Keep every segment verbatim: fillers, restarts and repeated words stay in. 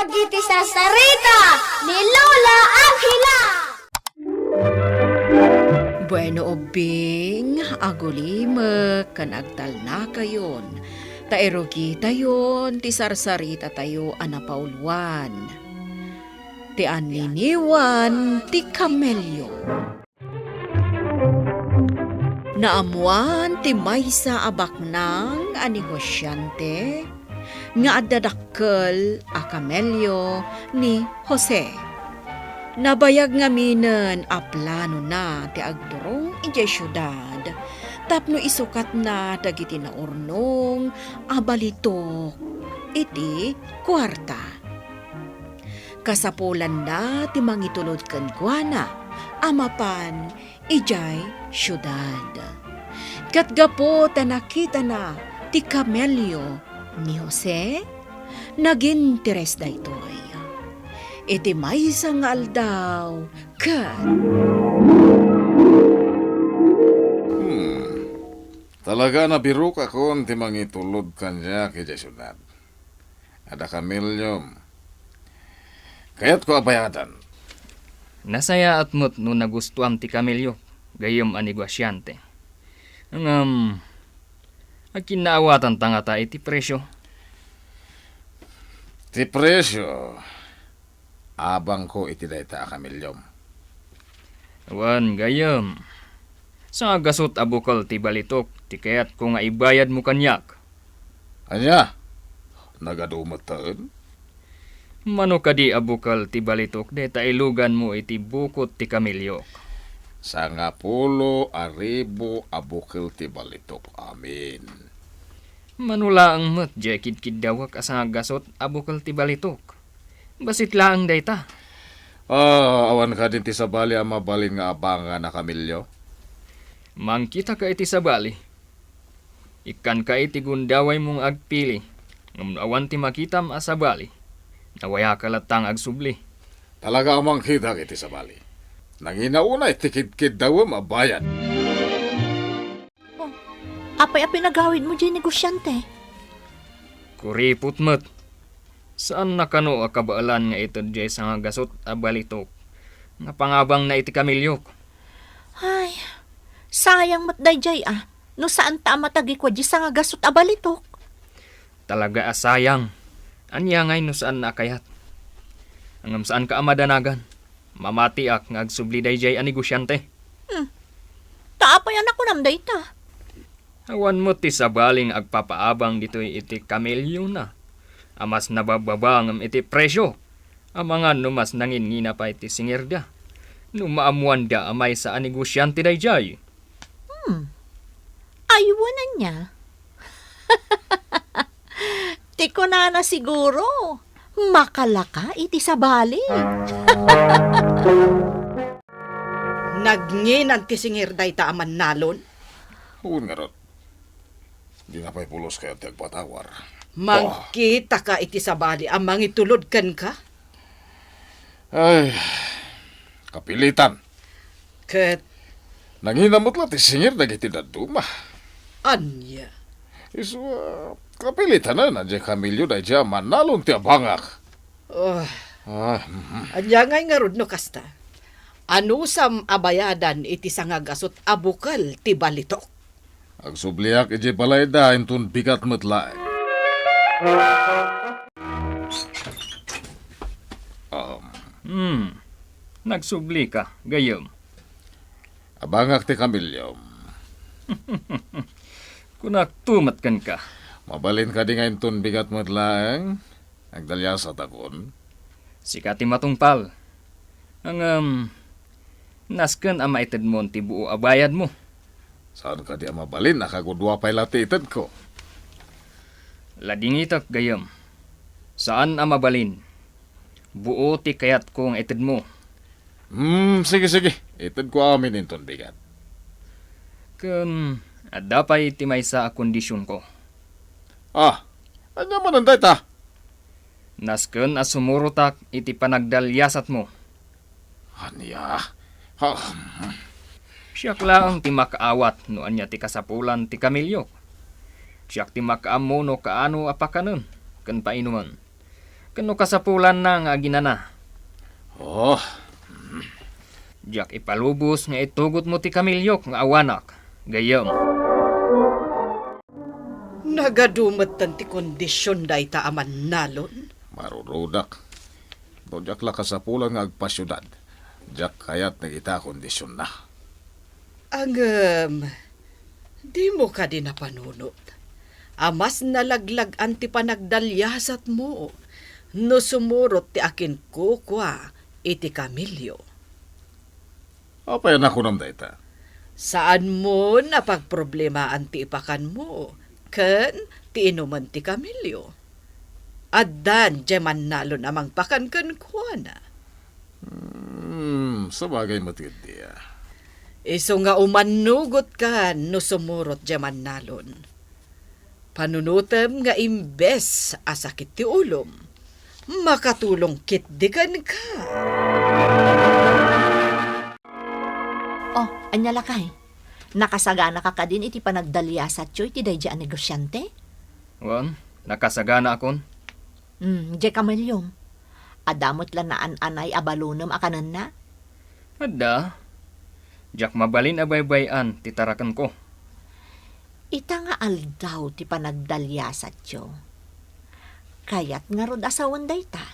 Dagiti sarsarita ni Lola Angela. Bueno, ubbing, agulimek ken agtalnakayon, ta irugitayon ti sarsaritatayo a napauluan, ti anniniwan ti kamelio. Naammoan ti maysa a baknang a negosiante nga adda dakkel a kamelio ni Jose. Nabayag ngaminen a planona ti agturong idiay siudad tapno isukatna dagiti naurnong a balitok iti kuarta. Kasapulanna ti mangitulod kenkuana a mapan idiay siudad. Ket gapu ta nakitana ti kamelio ni Jose, naginteres daytoy. Iti maysa nga aldaw, ket Hmm. Talaga, nabirokakon ti mangitulod kaniak idiay siudad. Adda kameliom. Kayatko a bayadan. Nasayaat met no nagustuam ti kamelio, gayyem a negosiante. Ngem, akinnaawatanta ngata iti presio? Ti presio, abangko iti dayta a kameliom. Wen, gayyem. Sangagasut a bukel ti balitok ti kayatko nga ibayadmo kaniak. Ania? Nagadu metten? Mano kadi a bukel ti balitok dayta iluganmo iti bukot ti kameliok? Sangapulo a ribu a bukel ti balitok amin. Mano laeng met diay kidkiddawek a sangagasut a bukel ti balitok? Bassit laeng dayta. Ah, awan kadi ti sabali a mabalin nga abangan a kamelio? Mangkitaka iti sabali. Ikkanka iti gundawaymo nga agpili, ngem no awan ti makitam a sabali, nawayaka latta nga agsubli. Talaga a mangkitak iti sabali. Nangina unay ti kidkiddawem a bayad. Oh, apay a pinagawidmo diay negosiante? Kuripot met. Saanna kano a kabaelan nga ited diay sangagasut a balitok nga pangabangna iti kameliok? Ay, sayang met daydiay a, no saanta a matagikua diay sangagasut a balitok. Talaga a sayang. Ania ngay no saanna a kayat? Ngem saanka a madanagan. Mamatiak nga agsubli daydiay a negosiante. Hmm. Ta apay a nakunam dayta? Awan met ti sabali nga agpapaabang ditoy iti kameliona a mas nababbaba ngem iti presio, amangan no mas nangingina pay ti singirda no maammoanda a maysa a negosiante daydiay. Hmm. Ay, wen ania? Ti kunana siguro, makalaka iti sabali. Nagnginan ti singir dayta a mannalon. Wen ngarud. Dina pay pulos kayat ti agpatawar. Mangkitaka iti sabali a mangitulod kenka? Ay, kapilitan. Ket nangina met la ti singir dagiti dadduma. Ania? Isu a, kapilitanen a diay kamellio daydiay a mannalon ti abangak. Oh. Ah, mhm. Ania ngay ngarud no kasta? Anusam a bayadan iti sangagasut a bukel ti balitok? Agsubliak idiay balayda inton bigat met laeng. Um. Hmm. Nagsublika, gayyem. Abangak ti kamellio. Kunakto met kenka. Mabalin kadi nga inton bigat met laeng? Agdaliasatakon. Sika ti matungpal. Ngem, nasken a maitedmon ti buo a bayadmo. Saan kadi a mabalin a kagudua pay la ti itedko? Ladingitek, gayyem. Saan a mabalin. Buo ti kayatko nga itedmo. Hmm, sige, sige. Itedko amin inton bigat. Ken, adda pay ti maysa a kondisionko. Ah, ania manen dayta? Nasken a sumurotak iti panagdaliasatmo. Ania? Ha? Siak laeng ti makaawat no ania ti kasapulan ti kameliok. Siak ti makaammo no kaano a pakanen ken painumen. Ken no kasapulanna nga aginana. Oh. Diak ipalubos nga itugotmo ti kameliok nga awanak, gayyem. Nagadu metten ti kondision dayta a mannalon. Marurudak. No diak la kasapulan nga agpasiudad, diak kayat nga ita kondisionna. Ngem, dimo kadi napanunot a mas nalaglag-an ti panagdaliasatmo no sumurot ti akinkukua iti kamelio? Apay a nakunam dayta? Saanmo a pagproblemaan ti ipakanmo ken ti inumen ti kamelio. Addan diay mannalon a mangpakan kenkuana. Hmm, sabagay met ketdi a. Isu nga umannugot ka no sumurot diay mannalon. Panunotem nga imbes a sakit ti ulom, makatulong ketdi kenka. Oh, ania lakay? Nakasagana ka kadin iti panagdaliasatyo iti daydi a negosiante? Wen, nakasaganaakon. Hmm, diay kameliom. Adda met la naan-anay a balonem a kanenna? Adda. Diak mabalin a baybay-an ti tarakenko. Ita nga aldaw ti panagdaliasatyo, kayat ngarud a sawen dayta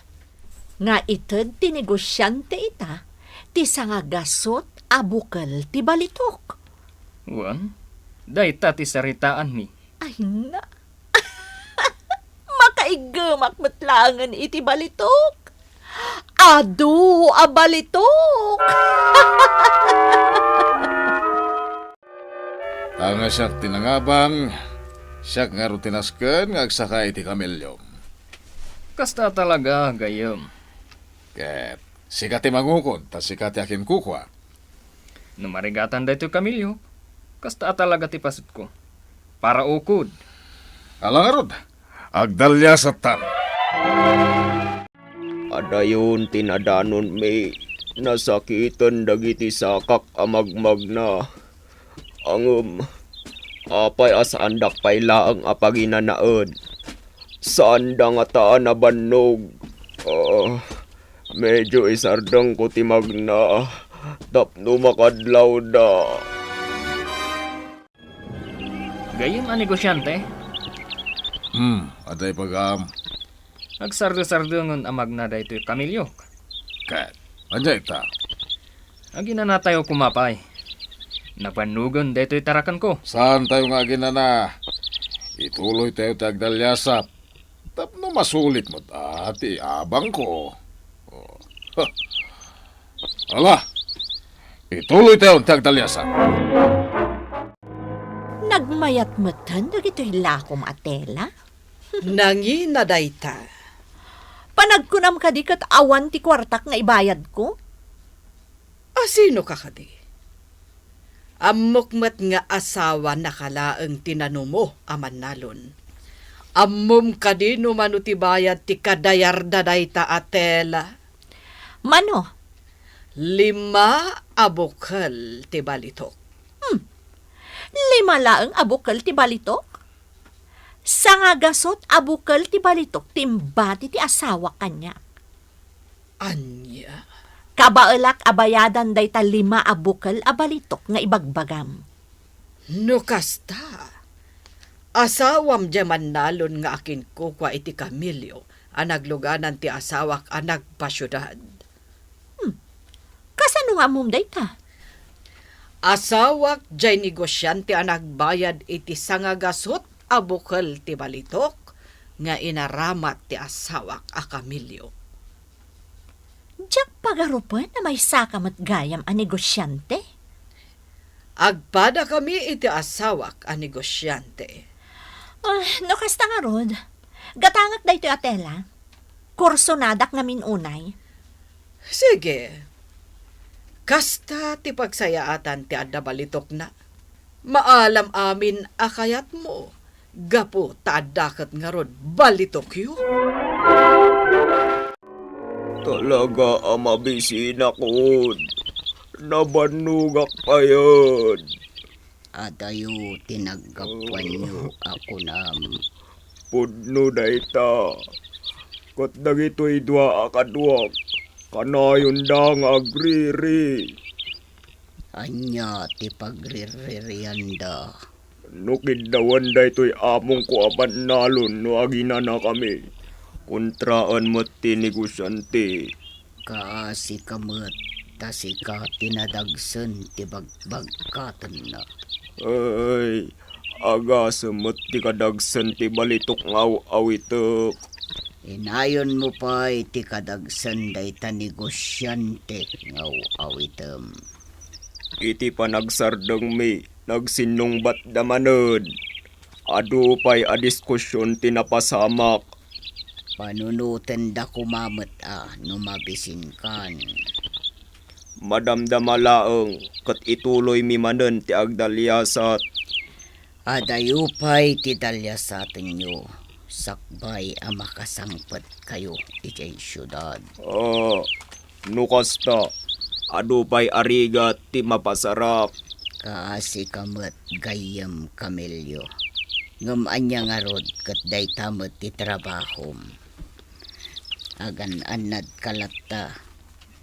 nga ited ti negosiante ita ti sangagasut a bukel ti balitok. Wen, dayta ti saritaanmi. Ay na, makaiggemak met laengen iti balitok. Adu a balitok! Ta nga siak ti nangabang, siak ngarud ti nasken nga agsaka iti kameliom. Kasta talaga, gayyem. Ket sika ti mangukod, ta sika ti akinkukua. No marigatan daytoy kamelio, kasta a talaga ti pasutko. Para ukod. Ala ngarud, agdaliasattan. Adayon ti nadanonmi, nasakiten dagiti sakak a magmagna. Ngem, apay a saandak pay laeng a paginanaen? Saanda ngata a nabannog. Ah, medio isardengko ti magna tapno makadlawda. Gayyem a negosiante? Hmm, adda ipagam. Agsardesardengen a magna daytoy kameliok. Ket, ania ita? Aginanatayo koma pay. Nabannogen daytoy tarakenko. Saantayo nga aginana? Ituloytayo ti agdaliasat. Tapno masulit met a ti abangko. Oh. Ala, ituloytayo ti agdaliasat. Nagmayat metten dagitoy lakom a tela? Nangina dayta. Panagkunam kadi ket awan ti kuartak nga ibayadko? A sino ka kadi? Ammok met nga asawanaka laeng ti nanumo a mannalon. Ammom kadi no mano ti bayad ti kadayarda dayta a tela? Mano? Lima a bukel ti balitok. Hmm. Lima laeng a bukel ti balitok? Sangagasut a bukel ti balitok ti imbati ti asawak kaniak. Ania? Kabaelak a bayadan dayta lima a bukel a balitok nga ibagbagam. No kasta, asawam diay mannalon nga akinkukua iti kamelio a nagluganan ti asawak a nagpasiudad. Hmm. Kasano nga ammom dayta? Asawak diay negosiante a nagbayad iti sangagasut a bukel ti balitok nga inaramat ti asawak a kamelio. Diak pagarupen a maysaka met gayam a negosiante. Agpadakami iti asawak a negosiante. Ah, no kasta ngarud, gatangek daytoy a tela. Kursonadak ngamin unay. Sige. Kasta ti pagsayaatan ti adda balitokna. Maalam amin a kayatmo, gapu ta adda ket ngarud balitokyo. Talaga a mabisinakon. Nabannogak payen. Adayo ti naggapuanyo a kunam. Pudno dayta. Ket dagitoy dua a kaduak, kanayonda nga agriri. Ania ti pagriririanda? No kiddawen daytoy amongko a bannalon no aginanakami, kontraen met ti negosiante. Kaasika met, ta sika ti nadagsen ti bagbagkatenna. Ay, agasem met ti kadagsen ti balitok nga aw-awitek. Inayonmo pay ti kadagsen dayta negosiante nga aw-awitem. Iti panagsardengmi, nagsinnungbatda manen. Adu pay a diskusion ti napasamak. Panunotenda koma met a no mabisinkan. Madamdama laeng ket ituloymi manen ti agdaliasat. Adayo pay ti daliasatenyo, sakbay a makasangpetkayo idiay siudad. Ah, no kasta, adu pay a rigat ti mapasarak. Kaasika met gayyem, Camilio. Ngem ania ngarud ket dayta met ti trabahom? Agan-annadka latta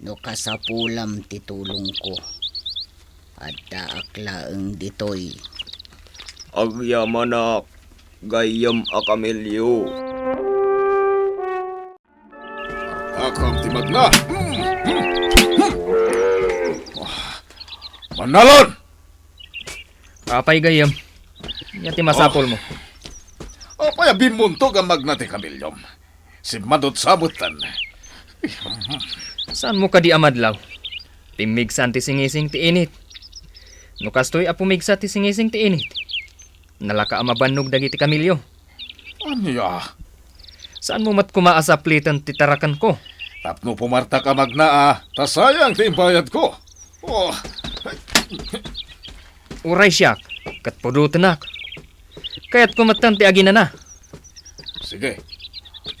no kasapulam ti tulongko. Addaak laeng ditoy. Agyamanak, gayyem a Camilio. Takam ti magna. Hmm, hmm, hmm. Ah, Manalon! Apay gayyem? Ania ti masapulmo? Apay a bimmuntog a magna ti Camiliom? Simmadot sa metten. Saanmo kadi a madlaw? Pimmigsan ti singising ti init. No kastoy a pumigsa ti singising ti init, nalaka a mabannog dagiti Camilio. Ania? Saanmo met koma a sapliten ti tarakenko? Tapno pumartak a magna a, ta sayang ti imbayadko. Oh. Uray siak, ket pudotenak. Kayatko metten ti aginana. Sige.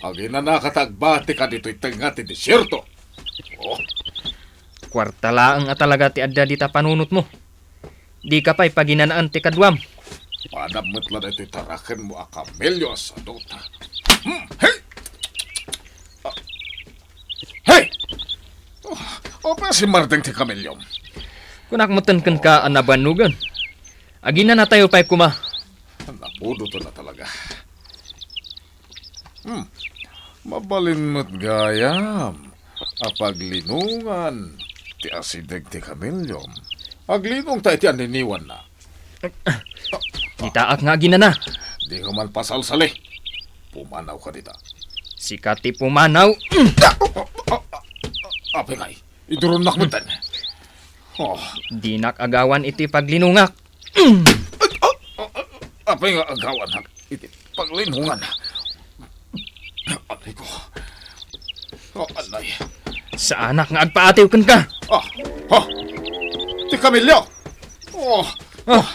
Aginanaka ta agbatika ditoy tengnga ti desierto. Oh. Kuarta laeng a talaga ti adda dita panunotmo. Dika pay paginanaen ti kaduam. Padam met la daytoy tarakenmo a Camilio a sadota. Hmm, hey! Ah, hey! Oh, apay a simmardeng ti Camilio? Kunak metten kenka a nabannogen. Aginanatayo pay koma. Napudoten a talaga. Hmm. Mabalin met gayam a paglinongan ti asideg ti Camiliom. Aglinongta iti anniniwanna. Ditaak nga aginana. Dika man pasalsali. Pumanawka dita. Sika ti pumanaw. Apay ngay, iduronnak metten. Oh. Dinak agawan iti paglinongak. Apay nga agawannak iti paglinongan? Anay ko. Oh, anay. Saanak nga agpaatiw kenka. Ah, ha? Ti Camilio. Oh. Ah,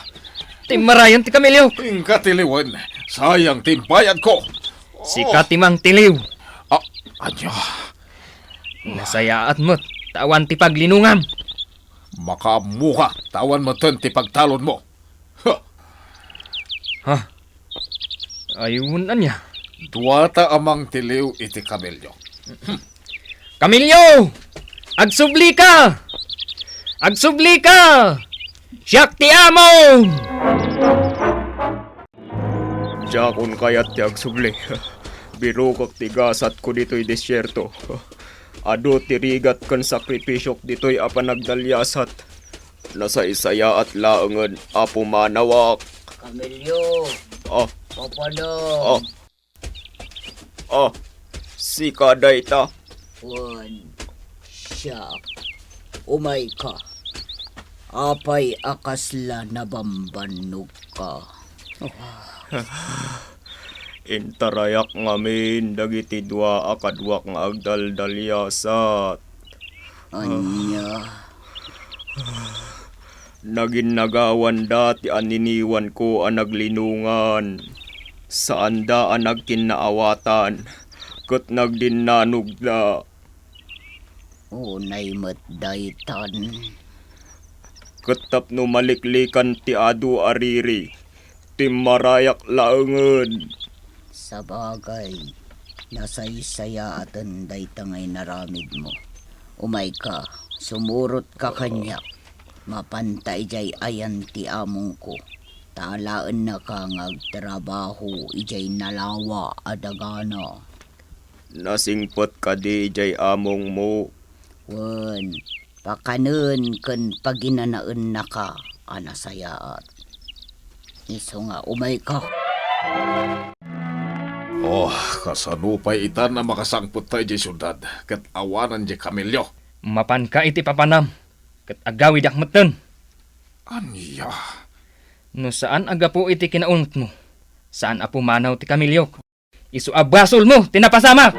timmarayan ti Camilio. Inka tiliwen. Sayang ti imbayadko. Sika ti mangtiliw. Ah, ania? Nasayaat met, ta awan ti paglinongam. Makaammoka, ta awan metten ti pagtalonmo. Ha! Ha? Ayun, ania? Duata a mangtiliw iti Camilio. Camilio! Agsublika! Agsublika! Siak ti amom! Diakon kayat ti agsubli. Birokek ti gasatko ditoy desierto. Adu ti rigat ken sakripisiok ditoy a panagdaliasat. Nasaysayaat laengen a pumanawak. Camilio. Ah. Papanam. Ah. Ah. Sika dayta. Wen, siak. Umayka. Apay a kasla nabambannogka? Intarayak ngamin dagiti dua a kaduak nga agdaldaliasat. Ania? Naginnagawanda ti anniniwanko a naglinongan. Saanda a nagkinnaawatan, ket nagdinnanogda. Unay met daytan. Ket tapno maliklikan ti adu a riri, timmarayak laengen. Sabagay, Nasaysayaaten dayta nga inaramidmo. Umayka, sumurotka kaniak. Mapanta idiay ayan ti amongko, ta alaennaka nga agtrabaho idiay nalawa a dagana. Nasingpet kadi idiay amongmo? Wen, pakanen ken paginanaennaka a nasayaat. Isu nga umayka. Oh, kasano pay itan a makasangpet ta idiay siudad ket awanan diay kamilio? Mapanka iti papanam, ket agawidak metten. Ania? No saan a gapu iti kinaunotmo, saan a pumanaw ti kamiliok. Isu a basolmo ti napasamak!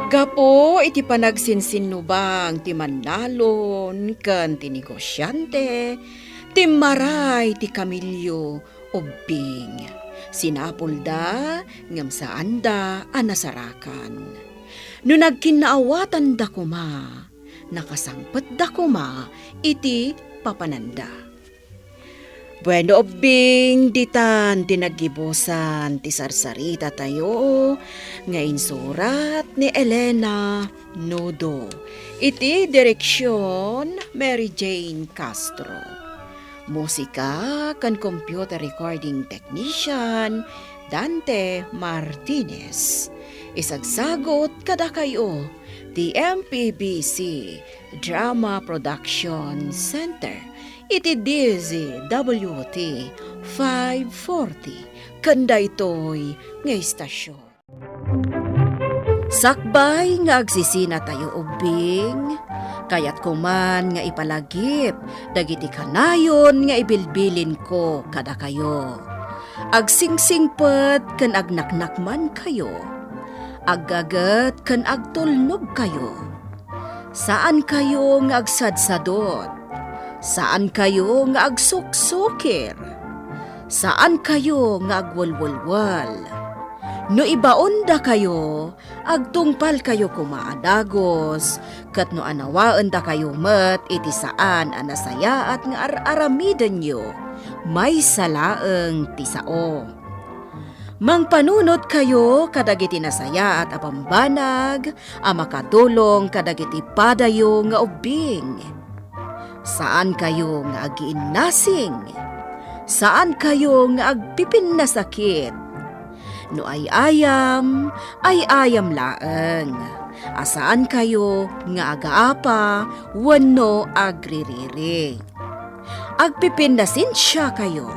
Gapu iti panagsinsinnubang ti mannalon ken ti negosiante, timmaray ti kamilio ubbing. Sinapulda ngem saanda a nasarakan. No nagkinnaawatanda koma, nakasangpetda koma iti papananda. Bueno, ubbing, ditan ti naggibusan ti sarsaritatayo nga insurat ni Elena Nudo, iti direksion Mary Jane Castro. Musika ken computer recording technician Dante Martinez. Isagsagut kadakayo ti M P B C Drama Production Center iti D Z W T five forty ken daytoy nga istasyon. Sakbay nga agsisinatayo ubbing, kayatko man nga ipalagip dagiti kanayon nga ibilbilinko kadakayo. Agsingsingpet ken agnaknakmankayo. Aggaget ken agtulnogkayo. Saankayo nga agsadsadot. Saankayo nga agsuksukir. Saankayo nga agwelwelwel. No ibaondakayo, agtungpalkayo koma a dagus, ket no anawaendakayo met iti saan a nasayaat nga ar-aramidenyo, maysa laeng ti sao. Mangpanunotkayo kadagiti nasayaat a bambanag a makatulong kadagiti padayo nga ubbing. Saankayo nga agiinnasing. Saankayo nga agpipinnasakit. No ay-ayam, ay-ayam laeng. A saankayo nga agaapa wenno agririri. Agpipinnasensiakayo,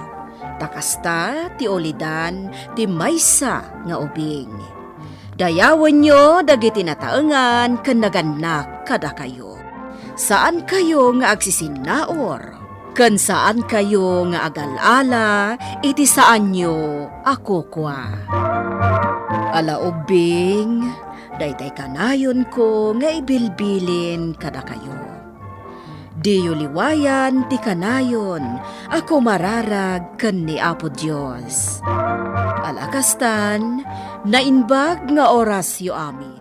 ta kasta ti ulidan ti maysa nga ubing. Dayawenyo dagiti nataengan ken nagannak kadakayo. Saankayo nga agsisinnaur, ken saankayo nga agal-ala iti saanyo a kukua. Ala ubbing, daytay kanayonko nga ibilbilin kadakayo. Diyo liwayan ti kanayon a kumararag ken ni Apo Dios. Ala kastan, naimbag nga orasyo amin.